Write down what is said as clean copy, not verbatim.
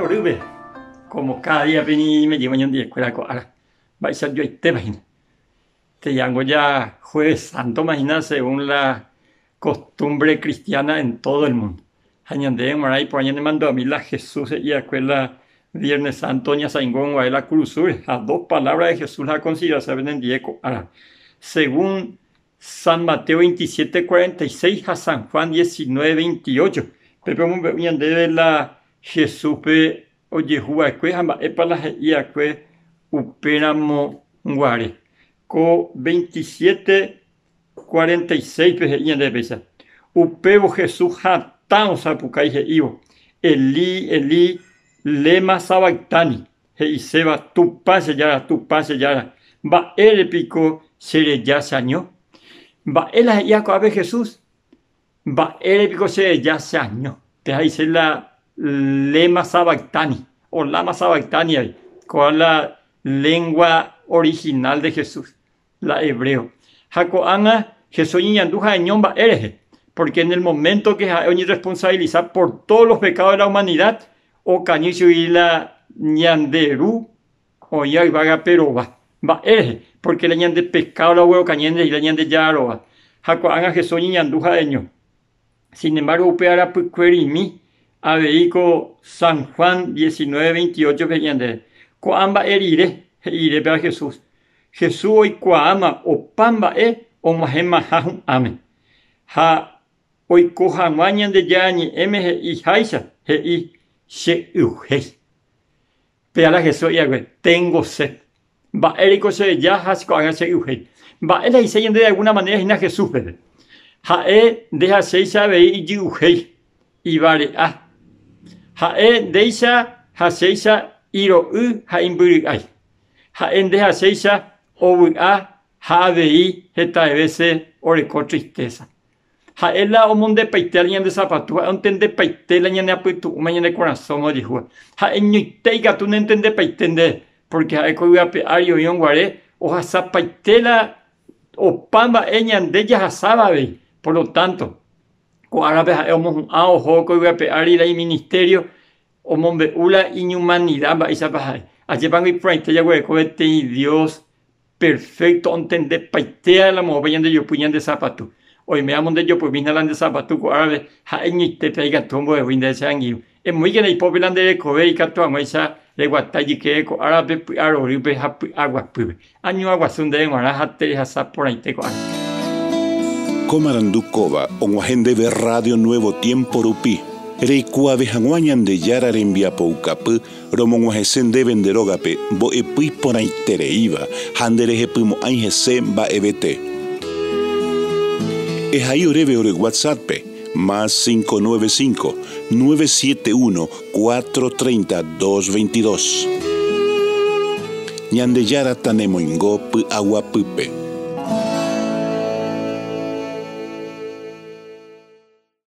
Py'arorýpe, como cada día pe ñañeme'ẽjéva ñandivekuéra ko ára, mba'éicha joaitépa hína. Tejango ja Jueves Santo-ma hína según la costumbre cristiana en todo el mundo. Ha ñandéve g̃uarã iporã ñanemandu'ami la Jesús he'i va'ekue la Viernes Santo ñasaingo g̃uarã la kurusúre ha dos palabras de Jesús la aconsiderase penendie ko ára. Según San Mateo 27, 46 ha San Juan 19, 28, pépe omombe'u ñandéve la Jesús-pe ojehu va'ekue ha mba'épa la he'i va'ekue upéramo guare. Ko 27, 46-pe he'i ñandéve péicha, Upévo Jesús hatã osapukái he'ívo, Elí, Elí, lema sabactani, he'iséva, Tupã che Jára, Tupã che Jára, mba'ére piko che reja che año? Mba'e la he'íva ko'ápe Jesús? Mba'ére piko che reja che año? Pe he'ise la lema sabactani, o lama sabactani avei, kóva la lengua original de Jesús. la hebreo. Ha ko'ág̃a Jesús oñeñandu ha'eño mba'e rehe, porque en el momento que ha'e oñerresponsabiliza por todos los pecados de la humanidad, okañy chugui la ñande Ru oĩva yvágape rova. Mba'e rehe? Porque la ñande pecado la oguerokañy ñande la Ñandejára rova. Ha ko'ág̃a Jesús oñeñandu ha'eño. Sin embargo, upe arapykuerimi avei ko San Juan 19:28-pe he'i ñandéve, Ko'ã mba'e rire, he'i rire péva Jesús, Jesús oikuaáma opa mba'e og̃uahẽmaha hu'ãme. Ha oiko hag̃ua Ñandejára Ñe'ẽme he'iháicha, he'i, Che y'uhéi. Péva la Jesús he'i va'ekue, Tengo sed. Mba'éreiko che reja ha ko'ág̃a che y'uhéi. Mba'e la he'ise ñande de alguna manera hína Jesús peve. Ha'e nde ha chéicha avei ijy'uhéi, ivare'a. Ha'e ndéicha ha chéicha iro'y ha imbyry'ái. Ha'e nde ha chéicha ovy'a ha avei hetave vése oreko tristeza. Ha'e la omondepaite la ñande sapatu, ha'e ontendepaite la ñane apytu'ũme, ñane korasõme ojehúva. Ha'eñoite ikatu nentendepaite nde, pórke ha'e ko yvy ape ári oĩrõ guare ohasapaite la opa mba'e ñande jahasáva avei. Por lo tánto, ko árape ha'e omohu'ã oho ko yvy ape ári la iministério, omombe'u la iñumanida mba'éichapa ha'e. Ajépango iporãite jaguereko peteĩ Dios Perfecto, ontendepaitéa la moõpa ñandejopy ñande sapatu. Oiméramo ndejopymína la nde sapatu ko árape, ha'eñoite pe ikatu ombohegui ndéve che angirũ. Emoĩkena ipópe la nde rekove ikatu hag̃uáicha reguata ijykére ko árape py'arorýpe ha py'aguapýpe. Añuã guasu ndéve g̃uarã ha terehasa porãite ko ára. Ko marandu kóva og̃uahẽ ndéve Radio Nuevo Tiempo rupi, reikuaave hag̃ua Ñandejára rembiapoukapy Romog̃uahẽse ndéve nde rógape mbo'epy iporãitereíva ha nderehepymo'ãi hese mba'evete. Ehai oréve ore WhatsApp-pe, más 595, 971 430 222. Ñandejára tanemoingo py'aguapýpe.